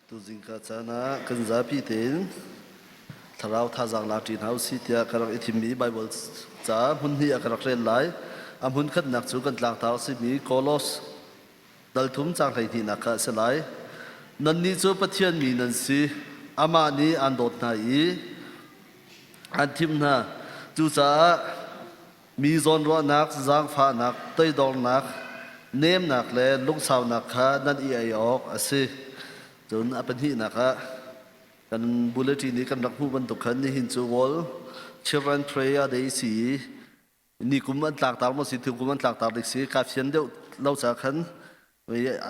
Tuzingka caan ah kan zapi tein thlarau thazaang la ṭi hna usih tiah ka rak i thimmi Baibal ca hmun hnih ah ka rak rel lai. A hmun khatnak cu kan tlangtar a simi Kolos dal thum caang hleihnihnak kha a si lai. Nannih cu Pathian mi nan si. Amah nih aan dawt hna i aan thim hna. Cucaah Mi zawnruahnak, zaangfahnak, toidornak, nemnak le lungsaunak kha nan i ei awk a si. Cun a pahnihnak ah kan bulletin i kan rak hmuh bantuk khan nihin cu World Children Prayer Day si i ni kum an tlangtar maw si thing kum an tlangtar dik si ka fian deuh lo ca khan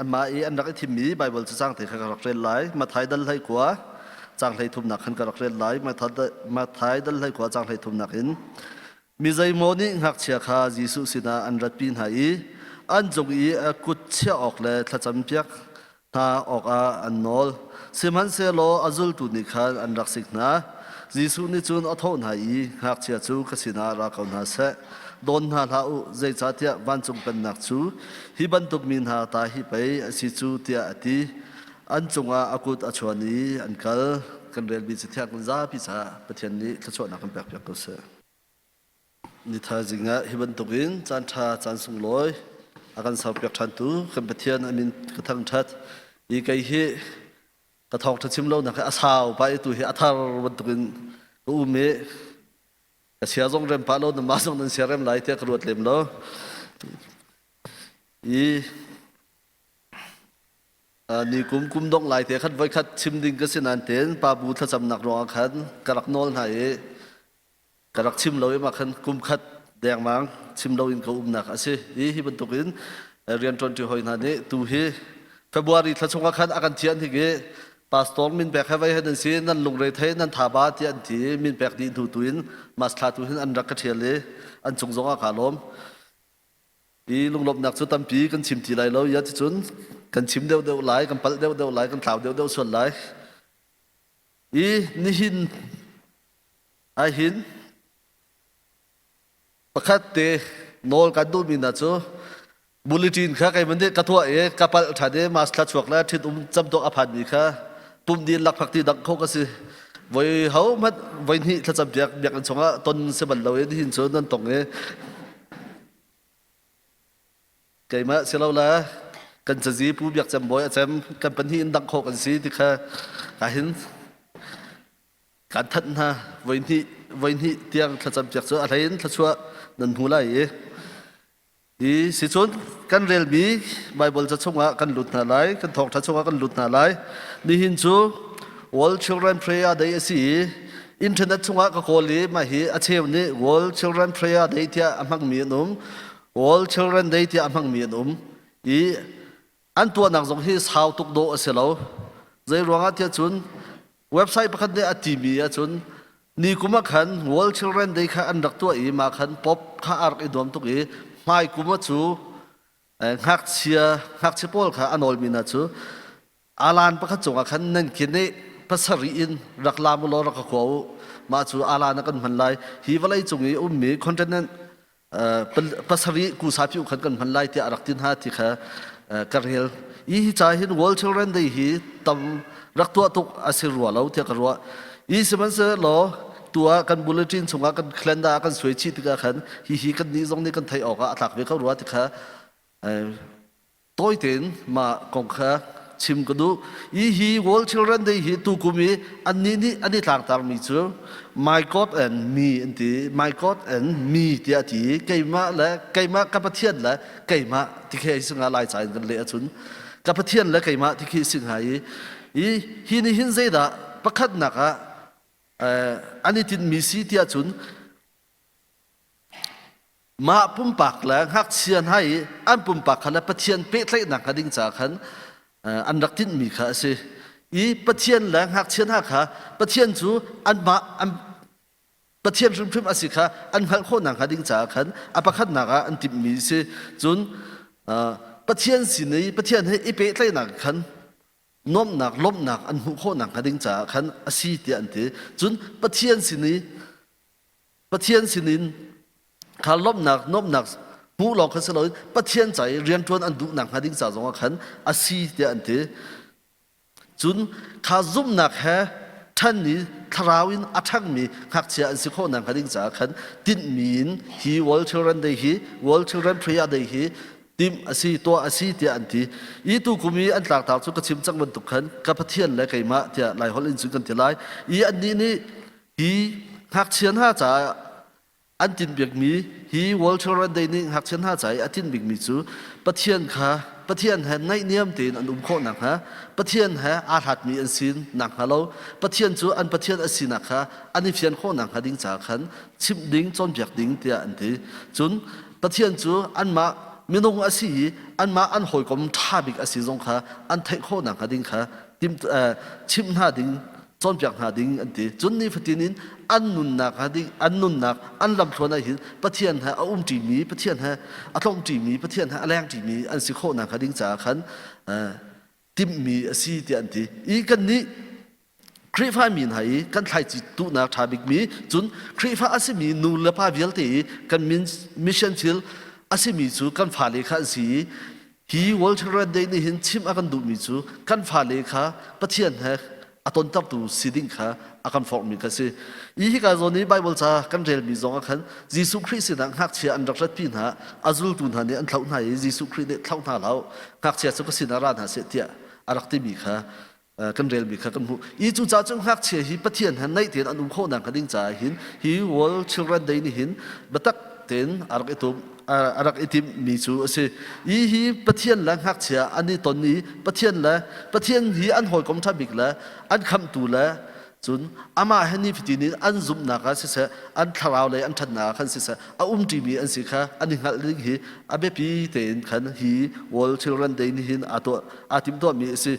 Anmah i an rak i thimmi Baibal cacang te kha ka rak rel lai. Matthai dal hlei kua caang hlei thumnak khan ka rak rel lai. Matthai dal hlei kua caang hlei thumnak in mi zeimaw nih ngakchia kha Jesuh sinah an ratpi hna i an cung i a kut chiah awk le thlacam piak hna awkah an nawl. Sihmanhsehlaw a zultu nih khan an rak sik hna. Jesuh nih cun a thawh hna i ngakchia cu ka sinah ra ko hna seh. Dawn hna hlah u, zeicahtiah vancung pennak cu hi bantuk mi hna ta hi pei a si cu tiah a ti. An cungah a kut a chuan i an kal. Kan relmi Cathiang kan zapi caah Pathian nih thluachuahnak kan pekpiak ko seh. Ni thaizing ah hi bantukin caan ṭha caan sunglawi a kan serpiak ṭhantu kan Pathian a min ka thangṭhat. Hi kei hi ka thawngṭha chim lonak hi a sau pah i tu hi a thar bantukin ka um i ka sia zong rem pah lo na mah zong nan sia rem lai tiah ka ruat lem lo. I ni kum kum dongh lai te khan voikhat chim ding ka si nain tein pa bu thlacamnak ruangah khan ka rak nawl hna i ka rak chim lo i mah khan kum khat dengmang chim lo in ka umnak a si i hi bantukin rianṭuanṭi hoi hna nih tu hi February thla chungah khan a kan thian hik i pastor min pek he vei he nan si nan lungre thei nan tha ba tiah an ti min pek dih hnu tu in mas thla tu hin an rak ka ṭhial i an cung zong ah kaa lawm i lunglawmhnak cu tampi kan chim ti lai lo ya ticun kan chim deuhdeuh lai kan palh deuhdeuh lai kan thlau deuhdeuh sual lai i nihin ahhin pakhat te nawl kan duhmi hna cu bulletin kha kei nih ka tuah i ka palh ṭhan i mask thla chuak le ṭhit um camtuak a phanmi kha pum din lakphak ti dang kho ka si voi ho hmanh voi hnih thlacam piak biakinn chungah ton si bal lo i nihin cu nan tong i keimah si lo la kan cazi pu biak cem bawi a cem kan pahnih in dang kho kan si ti kha ka hin Kan thanh hna voihnih voihnih tiang thlacam piak cu a hlei in thluachuah nan hmu lai i i sicun kan relmi Bible ca chungah kan lut hna lai kan thawngṭha chungah kan lut hna lai nihin cu World Children Prayer Day a si i internet chungah ka kawl i mah hi a cheu nih World Children Prayer Day tiah a hmangmi an um World Children Day tiah a hmangmi an um i an tuahnak zong hi sau tuk dawh a si lo zei ruangah tiah cun website pakhat nih a timi ahcun ni kum ah khan World Children Day kha an rak tuah i mah khan pop kha a rak i nuam tuk i hmai kum ah cu ngakchia ngakchia pawl kha a nawlmi hna cu alan pakhat cungah khan nan kin i pasarih in rak lam u law rak ka kua u mah cu alan ah kan hman lai hi vawlei cung i ummi continent pasarih kusa piu khan kan hman lai tiah a rak ti hna ti kha ka rel i hi ca hin World Children Day hi tam rak tuah tuk a si rua lo tiah ka ruah i sihmanhsehlaw tu ah kan bulletin chungah kan calendar ah kan suai chih tikah khan hi hi kan nih zong nih kan theih awk ah a tlak ve ko rua ti kha Tawi tein mah kong kha chim ka duh. Hi hi World Children Day hi tukum i annih nih an i tlangtarmi cu My God and Me an ti. My God and Me tiah a ti i keimah le keimah ka Pathian le keimah ti khi si hnga Lai ca in kan leh ahcun ka Pathian le keimah ti khi si hnga i i hi nih hin zeidah pakhatnak ah an i tinhmi si tiah cun Mah pumpak le ngakchia hna i an pumpak kha le Pathian pehtlaihnak hnga ding caah khan an rak tinhmi kha a si. I Pathian le ngakchia hna kha Pathian cu anmah an Pathian hrimhrim a si kha an hngalh khawhnak hnga ding caah khan a pakhatnak ah an timhmi a si. Cun Pathian sin i Pathian he i pehtlaihnak khan nuamhnak lawmhnak an hmuh khawhnak hnga ding caah khan a si tiah an ti. Cun Pathian sin i Pathian sinin kha lawmhnak nuamhnak hmuh lawng kha si loin Pathian ca i rianṭuan an duhnak hnga ding ca zongah khan a si tiah an ti. Cun kha zumhnak he ṭhan i thlarau in a ṭhangmi ngakchia an si khawh nakhnga ding caah khan tinhmi in hi World Children Day hi World Children Prayer Day hi timh a si tuah a si tiah an ti. I tukum i an tlangtar cu ka chim cang bantuk khan ka Pathian le keimah tiah Laiholh in cun kan ti lai. I annih nih hi ngakchia hna caah An tinhbikmi hi World Children Day nih ngakchia hna ca i a tinhbikmi cu Pathian kha Pathian he naihniam tein an um khawh nakhnga, Pathian he aa hlatmi an si nakhnga lo, Pathian cu an Pathian a sinak kha an i fian khawh nakhnga ding caah khan chimh ding, cawnpiak ding tiah an ti. Cun Pathian cu anmah minung a si i anmah an hawikom ṭha bik a si zong kha an theih khawh nakhnga ding kha tim, chimh hna ding cawnpiak hna ding an ti. Cun nifatin in an nunnak an nunnak an lamthluan ah hin Pathian he a umṭimi, Pathian he a tlongṭimi, Pathian he a lengṭimi an si khawh nakhnga ding caah khan timhmi a si tiah an ti. I kannih Khrihfa mi hna i kan thlaici tuhnak ṭha bikmi cun Khrihfa a simi nu le pa vialte i kan mission thil a simi cu kan fale kha an si i Hi World Children Day nih hin chim a kan duhmi cu kan fale kha Pathian he a tontertu si ding kha a kan forhmi kha si. I hika zawn i Bible ca kan relmi zong ah khan Jesuh Khrih sinah ngakchia an rak ratpi hna, a zultu hna nih an thlauh hna i Jesuh Khrih nih thlauh hna hlah u, ngakchia cu ka sinah ra hna seh tiah a rak timi kha kan relmi kha kan hmuh. I cucaah cun ngakchia hi Pathian he naih tein an um khawh nakhnga ding caah hin hi World Children Day nih hin biatak tein a rak i tum a rak i timhmi cu a si. I hi Pathian le ngakchia an i ton i Pathian le Pathian hi an hawikom ṭha bik le an khamhtu le cun amah he nifatin in an zumhnak ah siseh an thlarau lei an ṭhatnak ah khan siseh a umṭimi an si kha an i hngalh ding hi a biapi tein khan hi World Children Day nih hin aa tuah aa timhtuahmi a si.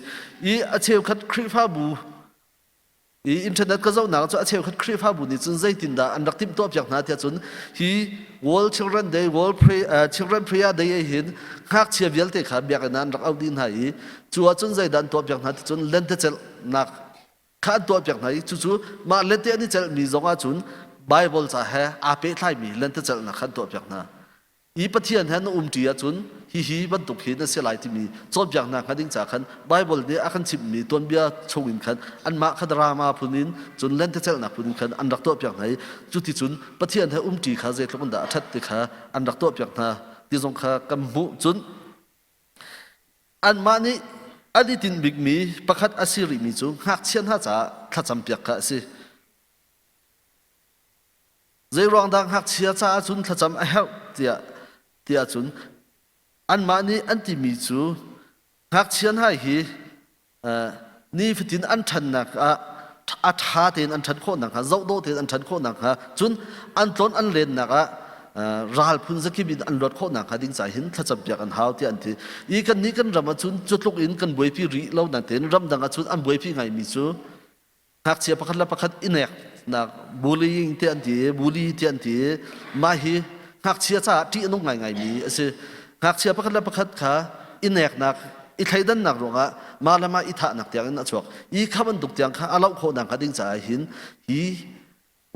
I a cheukhat Khrihfabu i internet ka zohnak cu a cheukhat Khrihfabu nih cun zeitindah an rak timhtuah piak hna tiah cun hi World Children Day World Pray, uh, Children Prayer Day ah hin ngakchia vialte kha biakinn ah an rak auh dih hna i cu ah cun zeidah an tuah piak hna ti cun lentecelhnak kha an tuahpiak hna i cucu mah lente an i celhmi zong ahcun Bible ca he aa pehtlaimi lentecelhnak kha an tuahpiak hna. I Pathian he na umṭi ahcun hihi bantuk hi na si lai timi cawnpiaknak hnga ding ca khan Bible nih a kan chimhmi tuanbia chungin khan anmah kha drama phun in cun lentecelhnak phun in khan an rak tuahpiak hna i cuticun Pathian he umṭi kha zeitluk in dah a ṭhat ti kha an rak tuahpiak hna ti zong kha kan hmuh. Cun Anmah nih an i tinh bikmi pakhat a si rihmi cu ngakchia hna caah thlacampiak kha a si. Zeiruang dah ngakchia caah cun thlacam a herh tiah tiah cun anmah nih an timi cu ngakchia hna hi nifatin an ṭhannak ah a ṭha tein an ṭhan khawh nakhnga zohdawh tein an ṭhan khawh nakhnga cun an tlawn an lennak ah ral phun zakip in an luat khawh nakhnga ding ca hin thlacam piak an hau tiah an ti i kan nih kan ram ahcun cu tluk in kan buaipi rih lo nain ramdang ahcun an buaipi ngaimi cu ngakchia pakhat le pakhat i neknak bullying te an ti bully te an ti mah hi ngakchia caah ṭih a nung ngaingaimi a si ngakchia pakhat le pakhat kha i neknak i thleidannak ruangah mah le mah i thahnak tiang in a chuak i kha bantuk tiang kha a loh khawh nakhnga ding caah hin hi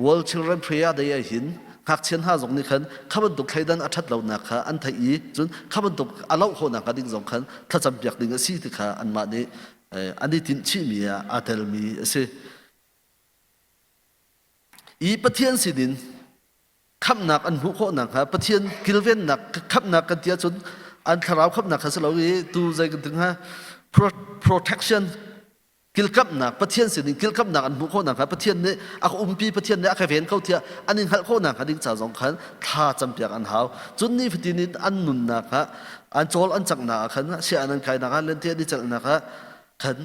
World Children Prayer Day ah hin ngakchia hna zong nih khan kha bantuk thleidan a ṭhat lonak kha an theih i cun kha bantuk a loh khawh nakhnga ding zong khan thlacam piak ding a si ti kha anmah nih an i tinh chihmi ah aa telmi a si. I Pathian sinin khamhnak an hmuh khawh nakhnga Pathian kilvennak khamhnak kan ti ahcun an thlarau khamhnak kha si lo i tu zei kan ti hnga protection kilkamnak Pathian sinin kilkamnak an hmuh khawh nakhnga Pathian nih a ka umpi Pathian nih a ka ven ko tiah an i hngalh khawh nakhnga ding ca zong khan thla campiak an hau cun nifatin in an nunnak ah an cawl an canghnak ah khan sia an kainak ah lente an i celhnak ah khan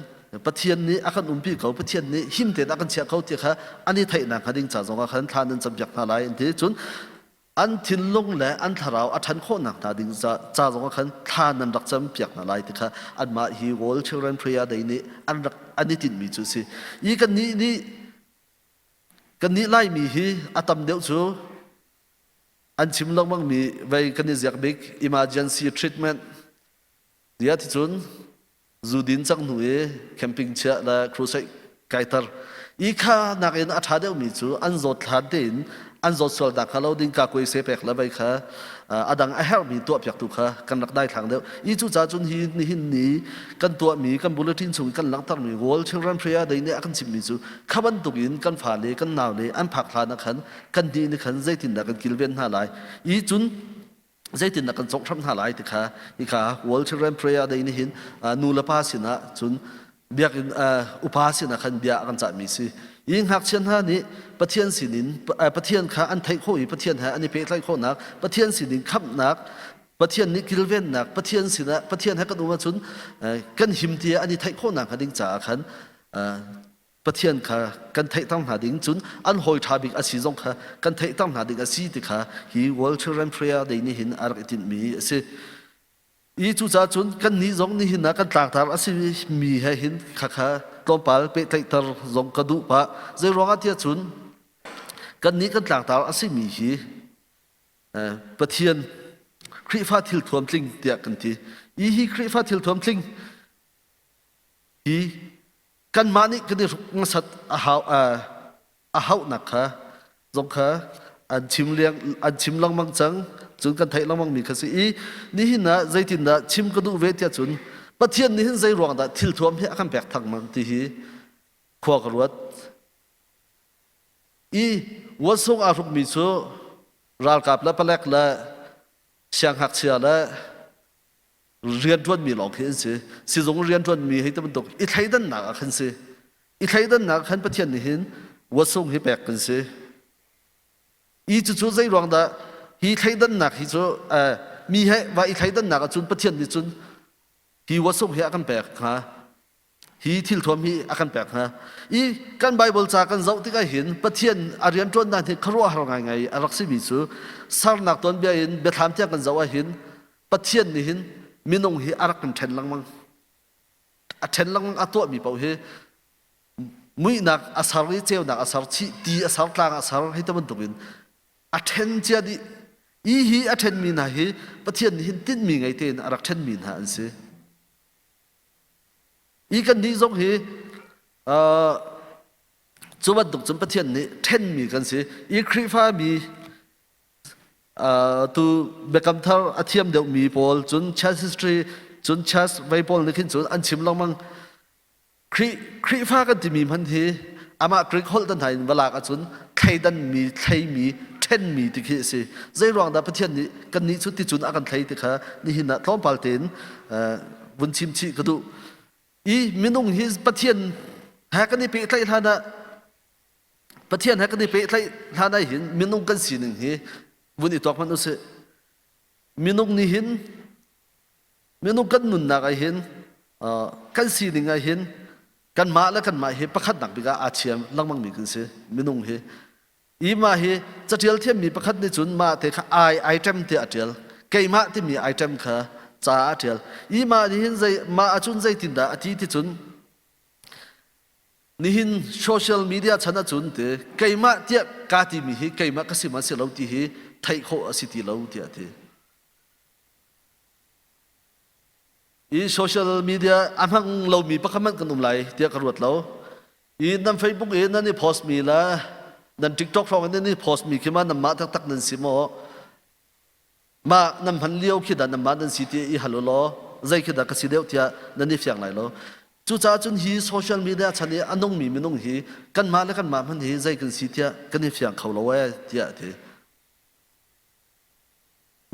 Pathian nih a kan umpi ko Pathian nih him tein a kan chiah ko ti kha an i theih nakhnga ding ca zong ah khan thla nan campiak hna lai an ti cun an thinlung le an thlarau a ṭhan khawh nak hna ding ca zong ah khan thla nan rak cam piak hna lai ti kha anmah hi World Children Prayer Day nih an rak an i tinhmi cu a si. I kannih nih kannih Laimi hi a tam deuh cu an chim lengmangmi vei kan i ziak bik emergency treatment tiah ti cun zu din cang hnu i camping chiah le crusade kaiter i kha nakin a ṭha deuhmi cu an zawt hlan tein An zawt sual nak hnga lo ding ka kuai se pek le vei kha a dang a herhmi tuah piaktu kha kan rak daithlang deuh. I cucaah cun hi nihin ni kan tuahmi kan bulletin chung i kan langhtermi World Children Prayer Day nih a kan chimhmi cu kha bantuk in kan fale kan naule an phak hlan ah khan kan nih nih khan zeitindah kan kilven hna lai i cun zeitindah kan conghhramh hna lai ti kha hika World Children Prayer Day nih hin nu le pa sinah cun biakinn upa sinah khan bia a kan cahmi si. I ngakchia hna nih Pathian sinin Pathian kha an theih khawh i Pathian he an i pehtlaih khawhnak Pathian sinin khamhnak Pathian nih kilvennak Pathian sinah Pathian he kan um ahcun kan him tiah an i theih khawhnak hnga ding caah khan Pathian kha kan theihter hna ding cun an hawi ṭha bik a si zong kha kan theihter hna ding a si ti kha hi World Children Prayer Day nih hin a rak i tinhmi a si. I cucaah cun kannih zong nihin ah kan tlangtar a simi he hin khakha tlawmpal pehtlaihter zong ka duh pah. Zei ruangah tiah cun kannih kan tlangtar a simi hi Pathian Khrihfa thil thuam tling tiah kan ti. I hi Khrihfa thil thuam tling hi kanmah nih kan i hruk hmasat a hau a hauhnak kha zong kha an chim liang an chim lengmang cang cun kan theih lengmang mi kha si i nihin ah zeitindah chim ka duh ve tiah cun Pathian nih hin zei ruang dah thil thuam hi a kan pek thangmang ti hi khua ka ruat i wasung aa hrukmi cu ralkap le palek le sianghngakchia le rianṭuanmi lawng khi an si. Sizung rianṭuanmi hei ti bantuk i thleidannak ah khan si. I thleidannak khan Pathian nih hin wasung hi pek kan si. I cucu zei ruang dah hi thleidannak hi cu mi he va i thleidannak ahcun Pathian nih cun hi wasung hi a kan pek hnga. Hi thil thuam hi a kan pek hnga. I kan Bible ca kan zoh tikah hin Pathian a rianṭuannak hi khuaruahhar ngaingai a rak simi cu sernak tuanbia in biathlam tiang kan zoh ahhin Pathian nih hin minung hi a rak kan ṭhen lengmang. A ṭhen lengmang a tuahmi paoh hi muihnak a ser i ceunak a ser chih, ti a ser, tlang a ser hei ti bantukin a ṭhen cia dih. I hi a ṭhenmi hna hi Pathian nih hin tinhmi ngei tein a rak ṭhenmi hna an si. I kannih zong hi uh, cu bantuk cun Pathian nih ṭhenmi kan si. I Khrihfami uh, tu Biakam Thar a thiam deuhmi pawl cun church history cun church vei pawl nih khin cun an chim lengmang. Khrih Khrihfa kan timi hman hi amah Greek holh tan hna in va lak ahcun thleidanmi, thleimi, ṭhenmi ti khi a si. Zei ruang dah Pathian nih kannih cu ticun a kan thlei ti kha nihin ah tlawmpal tein vun chim chih ka duh. I minung hi Pathian he kan i pehtlaih hlan ah Pathian he kan i pehtlaih hlan ah hin minung kan sining hi vun i tuak hmanh usih. Minung nih hin minung kan nunnak ah hin kan sining ah hin kanmah le kanmah hi pakhatnak bik ah aa thiam lengmang mi kan si minung hi. I mah hi caṭial thiammi pakhat nih cun mah te kha ai item tiah a ṭial. Keimah timi item kha ca a ṭial. I mah nih hin zei mah ahcun zeitindah a ti ti cun nihin social media chan ahcun ti keimah tiah kaa timi hi keimah ka si ma si lo ti hi theih khawh a si ti lo tiah a ti. I social media a hmang lomi pakhat hmanh kan um lai tiah ka ruat lo. I nan Facebook i nan i post mi le nan TikTok hrawng in nan i post mi khi ma nanmah taktak nan si maw? Mah nan hman lio khi dah nanmah nan si ti i hal u law zei khi dah ka si deuh tiah nan i fiang lai lo. Cucaah cun hi social media chan i a nungmi minung hi kanmah le kanmah hmanh hi zei kan si tiah kan i fiang kho lo ee tiah a ti.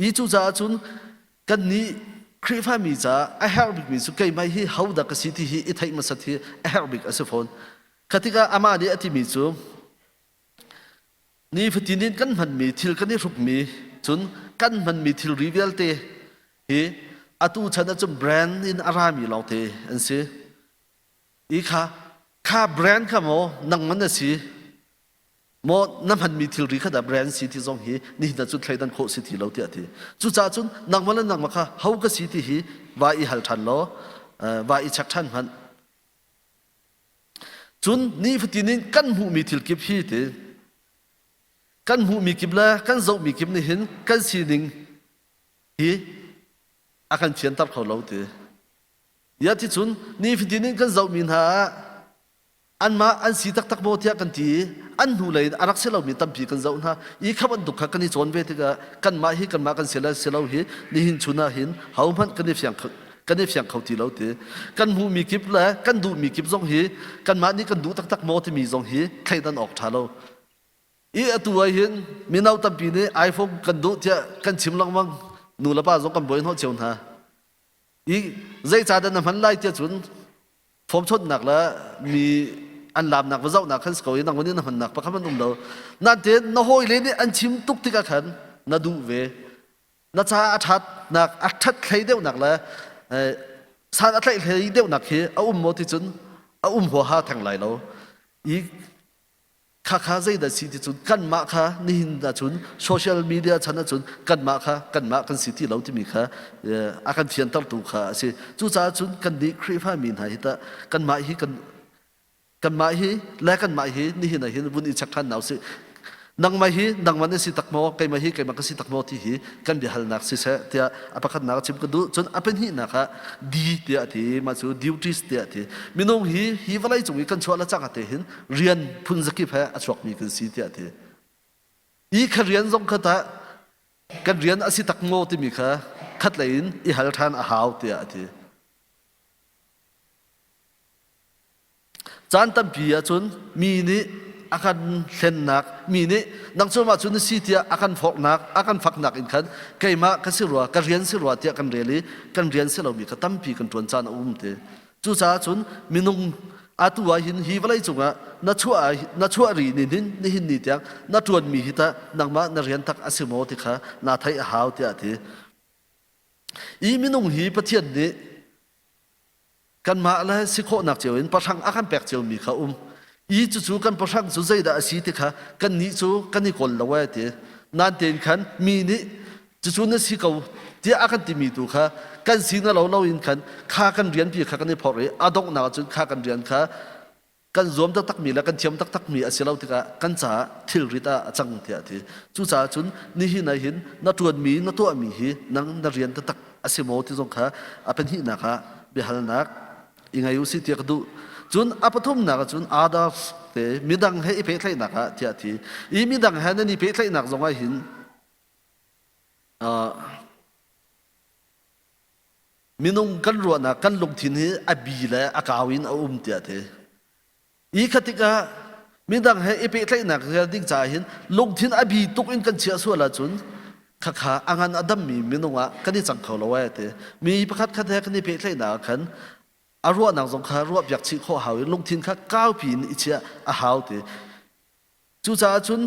I cucaah cun kannih Khrihfami caah a herh bikmi cu keimah hi hodah ka si ti hi i theih hmasat hi a herh bik a si fawn. Kha tikah amah nih a timi cu nifatin in kan hmanmi thil kan i hrukmi cun kan hmanmi thilri vialte hi atu chan ahcun brand in a rami lawngte an si. I kha kha brand kha maw nangman na si Maw na hmanmi thilri kha dah brand si ti zong hi nihin ah cun thleidan khawh si ti lo tiah a ti. Cucaah cun nangmah le nangmah kha ho ka si ti hi va i hal ṭhan law va i check ṭhan hmanh. Cun nifatin in kan hmuhmi thil kip hi ti kan hmuhmi kip le kan zohmi kip nih hin kan sining hi a kan fianter kho lo ti. Ya ti cun nifatin in kan zohmi hna ah. Anmah an si taktak maw tiah kan ti i an hnulei in a rak si lomi tampi kan zoh hna. I kha bantuk kha kan i cawn ve tikah kanmah hi kanmah kan si le si lo hi nihin chun ah hin hohmanh kan i fiang kan i fiang kho ti lo ti. Kan hmuhmi kip le kan duhmi kip zong hi kanmah nih kan duh taktak maw timi zong hi thleidan awk ṭha lo. I atu ah hin mino tampi nih iPhone kan duh tiah kan chim lengmang. Nu le pa zong kan buai hnawh cio hna. I zeicahdah na hman lai tiah cun form chawnhnak le mi an laamnak va zohnak khan si ko i nang nih na hmannak pakhat an um lo. Nain na hawile nih an chim tuk tikah khan na duh ve. Na ca a ṭhatnak, a ṭhat hlei deuhnak le san a tlaih hlei deuhnak hi a um maw ti cun a um huaha theng lai lo. I Khakha zeidah si ti cun kanmah kha nihin ahcun social media chan ahcun kanmah kha kanmah kan si ti lo timi kha a kan fiantertu kha a si. Cucaah cun kannih Khrihfa mi hna hi tah kanmah hi kan kanmah hi le kanmah hi nihin ah hin vun i check ṭhan hna usih. Nangmah hi nangmah na si tak maw keimah hi keimah ka si tak maw ti hi kan biahalnak siseh tiah a pakhatnak a chim ka duh. Cun a pahnihnak ah D tiah a ti mah cu duties tiah a ti. Minung hi hi vawlei cung i kan chuah le cang te hin rian phun zakip he a chuakmi kan si tiah a ti. I kha rian zong kha tah kan rian a si tak maw timi kha khatlei in i hal ṭhan a hau tiah a ti. Caan tampi ahcun mi nih a kan hlennak, mi nih nang cu mah cu na si tiah a kan forhnak, a kan faknak in khan keimah ka si rua, ka rian si rua tiah kan rel i kan rian si lomi kha tampi kan ṭuan caan a um ti. Cucaah cun minung atu ah hin hi vawlei cungah na chuah na chuah ri ni hin nihin ni tiang na ṭuanmi hi tah nangmah na rian tak a si maw ti kha naa theih a hau tiah a ti. I minung hi Pathian nih kanmah le si khawhnak cio in pahrang a kan pek ciomi kha um. I cucu kan pahrang cu zeidah a si ti kha kannih cu kan i kawl lo ai ti. Nan tein khan mi nih cucu na si ko tiah a kan timi tu kha kan si na lo lo in khan kha kan rianpi kha kan i phorh i a donghnak ahcun kha kan rian kha kan zuam taktakmi le kan thiam taktakmi a si lo tikah kan caah thilrit ah a cang tiah a ti. Cucaah cun nihin ah hin na ṭuanmi na tuahmi hi nang na rian taktak a si maw ti zong kha a pahnihnak ah biahalnak i ngei u sih tiah ka duh. Cun a pathumnak ah cun others te midang he i pehtlaihnak ah tiah a ti. I midang he nan i pehtlaihnak zong ah hin uh, minung kan ruahnak kan lungthin hi a bi le a kau in a um tiah ti. I kha tikah midang he i pehtlaihnak ding caah hin lungthin a bi tuk in kan chiah sual ahcun khakha a ngan a dammi minung ah kan i cang kho lo ai ti. Mi pakhat khat he kan i pehtlaihnak ah khan a ruahnak zong kha ruahpiak chih khawh hau i lungthin kha kaupi in i chiah a hau ti. Cucaah cun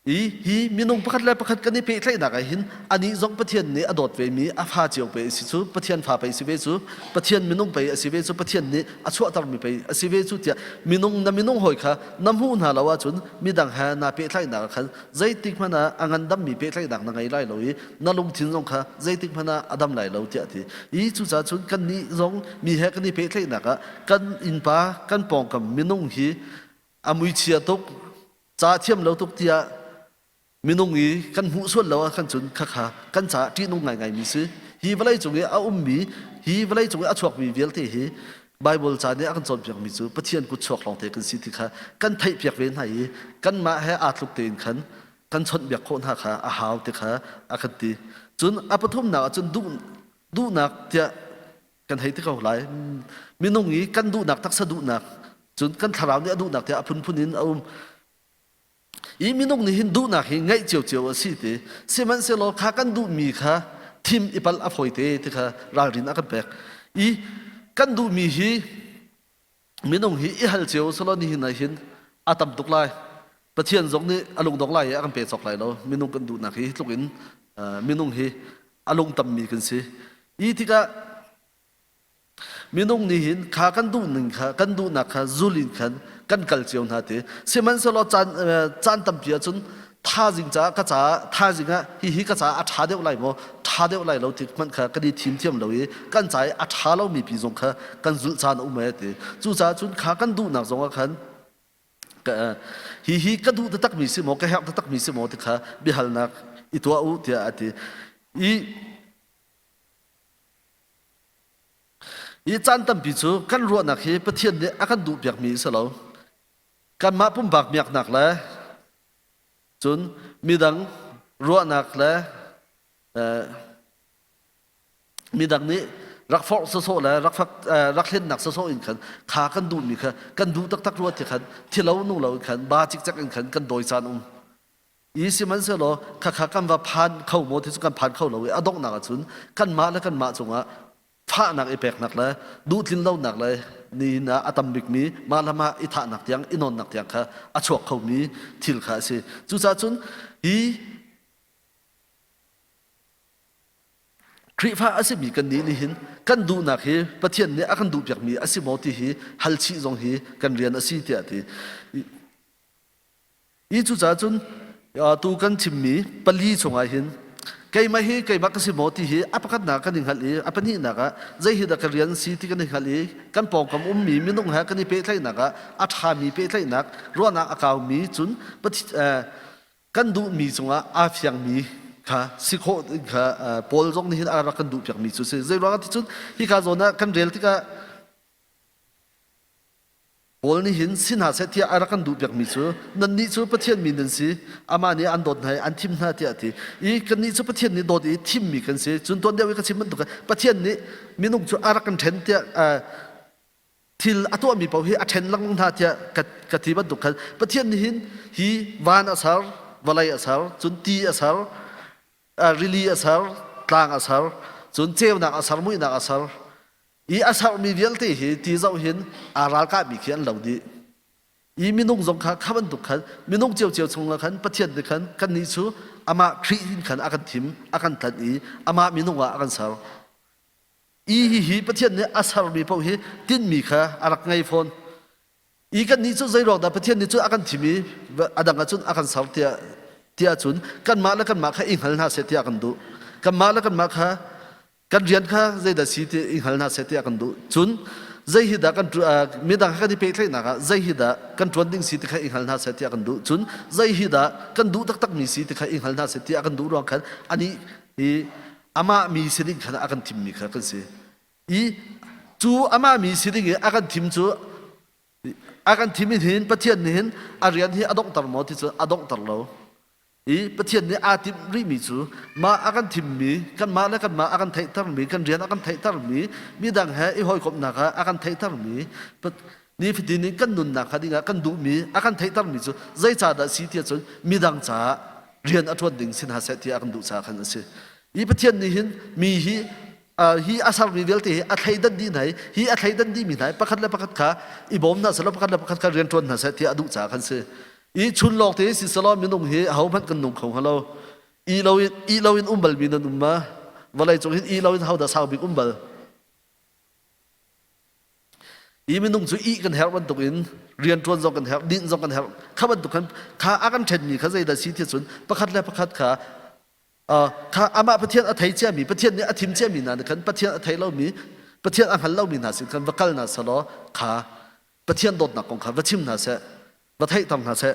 I hi minung pakhat le pakhat kan i pehtlaihnak ah hin anih zong Pathian nih a dawt vemi a fa cio pei a si cu Pathian fa pei si ve cu Pathian minung pei a si ve cu Pathian nih a chuahtermi pei a si ve cu tiah minung na minung hawi kha na hmuh hna lo ahcun midang he naa pehtlaihnak ah khan zeitik hmanh ah a ngandammi pehtlaihnak na ngei lai lo i na lungthin zong kha zeitik hmanh ah a dam lai lo tiah a ti. I cucaah cun kannih zong mi he kan i pehtlaihnak ah kan innpa kan pawngkam minung hi a muichia tuk ca thiam lo tuk tiah minung i kan hmuh sual lo ah khan cun khakha kan caah ṭihnung ngaingaimi si. Hi vawlei cung i a ummi, hi vawlei cung i a chuakmi vialte hi Baibal ca nih a kan cawnpiakmi cu Pathian kut chuak lawngte kan si ti kha kan theihpiak ve hna i kanmah he aa tluk tein khan kan chawnhbiak khawh hna kha a hau ti kha a kan ti. Cun a pathumnak ah cun duh, duhnak tiah kan hei ti ko lai. Minung i kan duhnak taksa duhnak cun kan thlarau nih a duhnak tiah a phunphun in a um. I minung nih hin duhnak hi ngeih ciocio a si ti. Sihmanhsehlaw kha kan duhmi kha thim i palh a fawi te ti kha ralrin a kan pek. I kan duhmi hi minung hi i hal cio selaw nihin ah hin a tam tuk lai. Pathian zong nih a lungdong lai i a kan pe cawk lai lo. Minung kan duhnak hi tluk in minung hi a lung tammi kan si. I tikah Minung nih hin kha kan duhning kha kan duhnak kha zul in khan kan kal cio hna ti. Sihmanhsehlaw caan caan tampi ahcun thazing caah ka caah thazing ah hihi ka caah a ṭha deuh lai maw ṭha deuh lai lo ti hmanh kha kan i thim thiam lo i kan ca i a ṭha lomi pi zong kha kan zulh caan a um ai ti. Cucaah cun kha kan duhnak zong ah khan hihi ka duh taktakmi si maw ka herh taktakmi si maw ti kha biahalnak i tuah u tiah a ti. I. Hi caan tampi cu kan ruahnak hi Pathian nih a kan duhpiakmi a si lo. Kanmah pumpak miaknak le cun midang ruahnak le midang nih rak forh sawsawh le rak fak rak hlennak sawsawh in khan kha kan duhmi kha kan duh taktak rua ti khan thilo nung lo in khan ba cikcek in khan kan dawi caan um. I sihmanhsehlaw khakha kan va phan kho maw ti cu kan phan kho lo i a donghnak ahcun kanmah le kanmah cungah fahnak i peknak le duhtlin lonak le nihin ah a tam bikmi mah le mah i thahnak tiang i nawnnak tiang kha a chuak khomi thil kha a si. Cucaah cun hi Khrihfa a simi kannih nih hin kan duhnak hi Pathian nih a kan duhpiakmi a si maw ti hi hal chih zong hi kan rian a si tiah a ti. Hi cucaah cun tu kan chimmi pali chungah hin keimah hi keimah ka si maw ti hi a pakhatnak kan i hngalh i a pahnihnak ah zei hi dah ka rian si ti kan i hngalh i kan pawngkam ummi minung he kan i pehtlaihnak ah a ṭhami pehtlaihnak ruahnak a kaumi cun kan duhmi cungah aa fiangmi kha si khawh kha Paul zong nih hin a rak kan duhpiakmi cu si. Zei ruangah ti cun hika zawn ah kan rel tikah Paul nih hin si hna seh tiah a rak kan duhpiakmi cu nannih cu Pathian mi nan si, amah nih an dawt hna i an thim hna tiah a ti. I kannih cu Pathian nih dawt i thimmi kan si. Cun tuan deuh i ka chim bantuk Pathian nih minung cu a rak kan ṭhen tiah thil a tuahmi paoh hi a ṭhen lengmang hna tiah ka, ka ti bantuk khan Pathian nih hin hi van a ser, vawlei a ser, cun ti a ser, rili a ser, tlang a ser, cun ceunak a ser, muihnak a ser. I a sermi vialte hi ti zoh hin aa ralkahmi khi an lo dih. I minung zong kha kha bantuk khan minung ciocio chungah khan Pathian nih khan kannih cu amah Khrih in khan a kan thim, a kan tlanh i amah minung ah a kan ser. I hihi Pathian nih a sermi paoh hi tinhmi kha a rak ngei fawn. I kannih cu zeiruang dah Pathian nih cun a kan thim i a dang ah cun a kan ser tiah tiah cun kanmah le kanmah kha i hngal hna seh tiah kan duh. Kanmah le kanmah kha kan rian kha zeidah si ti i hngal hna seh tiah kan duh. Cun zei hi dah kan midang kha kan i pehtlaihnak ah zei hi dah kan ṭuan ding si ti kha i hngal hna seh tiah kan duh. Cun zei hi dah kan duh taktakmi si ti kha i hngal hna seh tiah kan duh ruang khan anih hi amah mi si ding khan a kan thimmi kha kan si. I cu amah mi si ding i a kan thim cu a kan thim in hin Pathian nih hin a rian hi a donghter maw ti cu a donghter lo. I Pathian nih aa timh rihmi cu mah a kan thimmi kanmah le kanmah a kan theihtermi kan rian a kan theihtermi midang he i hawikomhnak ah a kan theihtermi nifatin in kan nunnak kha dingah kan duhmi a kan theihtermi cu zeicahdah si tiah cun midang caah rian a ṭuan ding si hna seh tiah a kan duh caah khan a si. I Pathian nih hin mi hi hi a sermi vialte hi a thleidan dih hna i hi a thleidan dihmi hna hi pakhat le pakhat kha i bawm hna seh pakhat le pakhat kha rian ṭuan hna seh tiah a duh caah khan si. I chun lawng te si selaw minung hi ahohmanh kan nung kho hnga lo. I lo in i lo in um balmi nan um ma? Vawlei cung hin i lo in hodah sau bik um bal? I minung cu ih kan herh bantuk in rian ṭuan zong kan herh, dinh zong kan herh. Kha bantuk khan kha a kan ṭhenmi kha zeidah si ti cun pakhat le pakhat kha kha amah Pathian a thei ciami Pathian nih a thim ciami hna nih khan Pathian a thei lomi Pathian a hngal lomi hna sin khan va kal hna selaw kha Pathian dawtnak kong kha va chim hna seh va theihter hna seh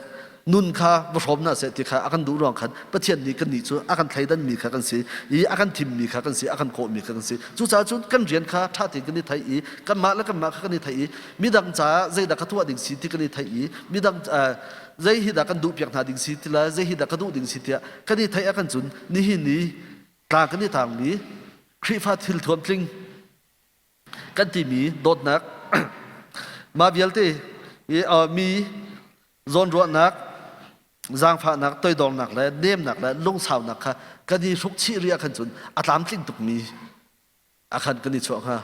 nun kha va hrawm hna seh ti kha a kan duh ruang khan Pathian nih kannih cu a kan thleidanmi kha kan si i a kan thimmi kha kan si a kan kawhmi kha kan si cucaah cun kan rian kha ṭha tein kan i theih i kanmah le kanmah kha kan i theih i midang caah zeidah ka tuah ding si ti kan i theih i midang zei hi dah kan duhpiak hna ding si ti le zei hi dah ka duh ding si tiah kan i theih ah kan cun nihin ni tlang kan i tangmi Khrihfa thil thuam tling kan timi dawtnak mah vialte i mi zawnruahnak zaangfahnak toidornak le nemnak le lungsaunak kha kan i hruk chih rih ah khan cun a tlamtling tukmi a khan kan i chuah hnga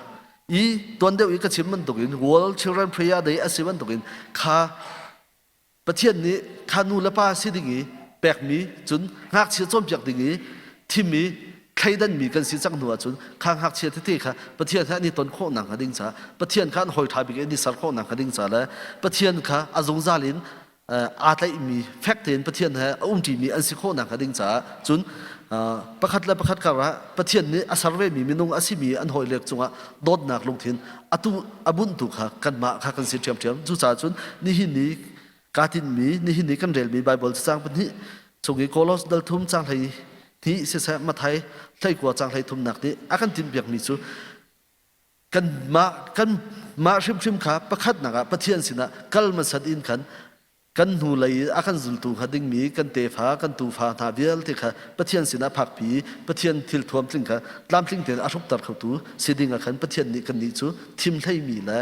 i tuan deuh i ka chim bantukin World Children Prayer Day a si bantukin kha Pathian nih kha nu le pa si ding i pekmi cun ngakchia cawnpiak ding i thim i thleidanmi kan si cang hnu ahcun kha ngakchia tete kha Pathian he an i ton khawh nakhnga ding caah Pathian kha an hawi ṭha bik in i ser khawh nakhnga ding caah le Pathian kha a zungzal in aa tlaihmi fek tein Pathian he a umṭimi an si khawh nakhnga ding caah cun pakhat le pakhat karah Pathian nih a ser vemi minung a simi an hawile cungah dawtnak lungthin atu a bunhtu kha kanmah kha kan si ṭhiamṭhiam. Cucaah cun nihin ni kaa tinhmi nihin ni kan relmi Baibal cacang pahnih chung i Kolos dal thum cang hlei hnih siseh Mathai hleikua cang hlei thumnak nih a kan tinhpiakmi cu. Kanmah kanmah hrimhrim kha pakhatnak ah Pathian sinah kal hmasat in khan kan hnulei i a kan zultu hnga dingmi kan tefa kan tufa hna vialte kha Pathian sinah phakpi Pathian thil thuam tling kha tlamtling tein a hrukter khotu si ding ah khan Pathian nih kannih cu thim hleimi le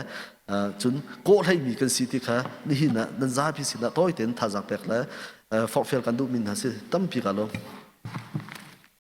cun kawh hleimi kan si ti kha nihin ah nan zapi sinah tawi tein thazaang pek le forhfial kan duhmi hna si tampi ka lawm.